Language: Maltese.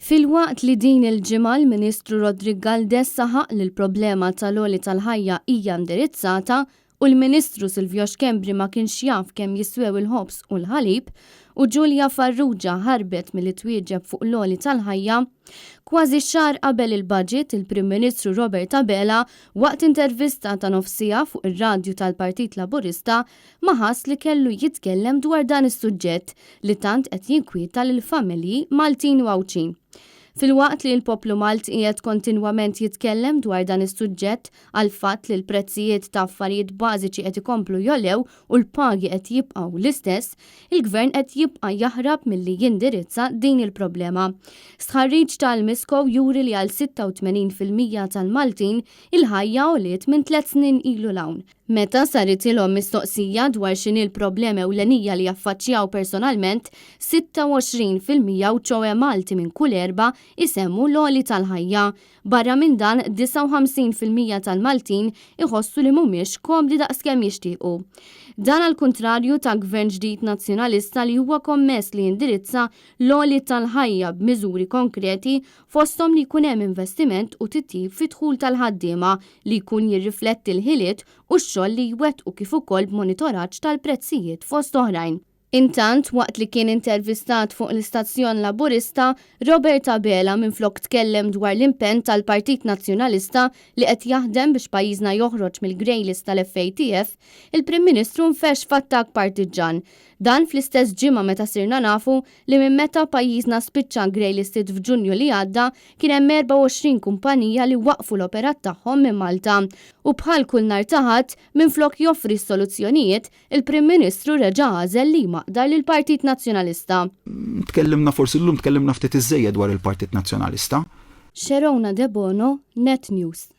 Filwaqt li din il-ġimgħa l-Ministru Roderick Galdes saħaq li l-problema tal-għoli tal-ħajja hija indirizzata u l-Ministru Silvio Schembri ma kienx jaf kemm jiswew il-ħobż u l-ħalib u Julia Farrugia ħarbet milli twieġeb fuq l-għoli tal-ħajja, kważi xahar qabel il-budget il-Prim Ministru Robert Abela waqt intervista ta' nofs siegħa fuq ir-radju tal-Partit Laburista ma ħass li kellu jitkellem dwar dan is-suġġett li tant qed jinkwieta lill-familji Maltin u Għawdxin. Filwaqt li l-poplu Malti qiegħed kontinwament jitkellem dwar dan is-suġġett għall-fatt li l-prezzijiet ta' affarijiet bażiċi qed ikomplu jogħlew u l-pagi qed jibqgħu l-istess, il-Gvern qed jibqa' jaħrab milli jindirizza din il-problema. Stħarriġ tal-MISCO juri li għal 86% tal-Maltin il-ħajja għoliet minn tlett snin ilu 'l hawn. Meta saritilhom mistoqsija dwar x'inhi l-problema ewlenija li jaffaċċjaw personalment, 26% u ċoe Malti minn kull erbgħa jsemmu l-għoli tal-ħajja. Barra minn dan, 59% tal-Maltin iħossu li mhumiex komdi daqskemm jixtiequ. Dan għall-kuntrarju ta' Gvern ġdid Nazzjonalista li huwa kommess li jindirizza l-għoli tal-ħajja b'miżuri konkreti fosthom li jkun hemm investiment u titjib fid-dħul tal-ħaddiema li jkun jirrifletti l-ħiliet u x-xogħol li jwettqu kif ukoll b'monitoraġġ tal-prezzijiet fost oħrajn. Intant, waqt li kien intervistat fuq l-istazzjon Laburista, Robert Abela minflok tkellem dwar l-impenn tal-Partit Nazzjonalista li qed jaħdem biex pajjiżna joħroġ mill-grey list tal-FATF, il-Prim Ministru nfexx f'attakk partiġġan. Dan fl-istess ġimgħa meta sirna nafu li minn meta pajjiżna spiċċa grey listed f'Ġunju li għadda kien hemm 24 kumpanija li waqqfu l-operat tagħhom minn Malta. U bħal kull nhar ta' Ħadd, minflok joffri s-soluzzjonijiet, il-Prim Ministru reġa' għażel li jmaqdar lill-Partit Nazzjonalista. Tkellimna forsi llum tkellimna ftit iżżejjed dwar il-Partit Nazzjonalista. Sherona Debono, Net News.